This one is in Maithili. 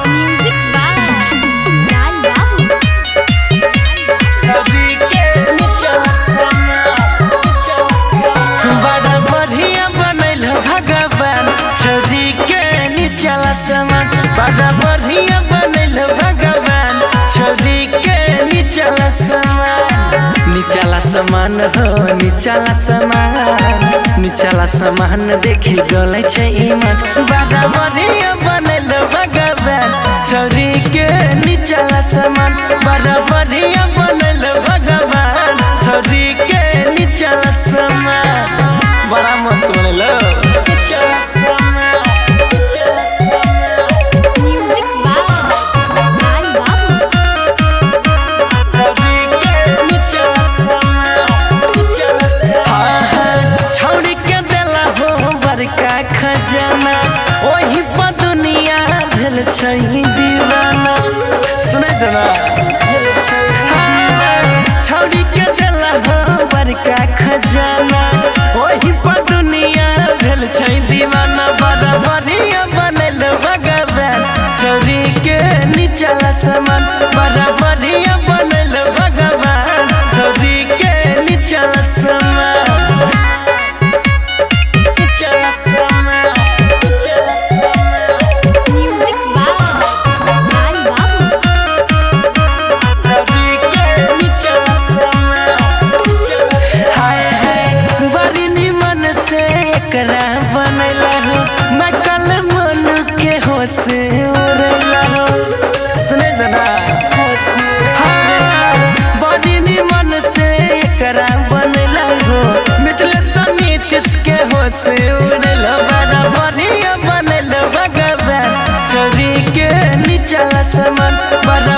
म्यूजिक बाय लाल बाबू। बड़ा बढ़िया बनैल भगवान छोरी के नीचला समान। बड़ा बढ़िया बनैल भगवान छोरी के नीचला समान। नीचला समान हो नीचला समान, नीचला समान देखी गलै छै ईमान। बड़ा बढ़िया बनैल भगवान छोरी के नीचला समान। बड़ा बढ़िया बनैल भगवान छोरी के नीचला समान। बड़ा मस्त बनल। म्यूजिक बाय लाल बाबू। छौड़ी के देला हो बड़का खजाना, ओही पर दुनिया भेल छै दीवाना। सुनै जना भेल छै दीवाना। छौड़ी के देला हो बड़का खजाना, ओही पर दुनिया भेल छै दीवाना। बड़ा बढ़िया बनल भगवान छौड़ी के नीचला समान। बड़ा बढ़िया बनल भगवान छौड़ी के नीचला समान। म्यूजिक बाय लाल बाबू। हाय हाय बड़ी निमन से एकरा बनैला हो, मैं कल मन के होश उड़ैला हो। सुने जना होश। हाँ, बड़ी निमन से एकरा बनैला हो, मिथिले समित के होश उड़ैला। बड़ा बढ़िया बनैल भगवान छोरी के नीचला समान। बड़ा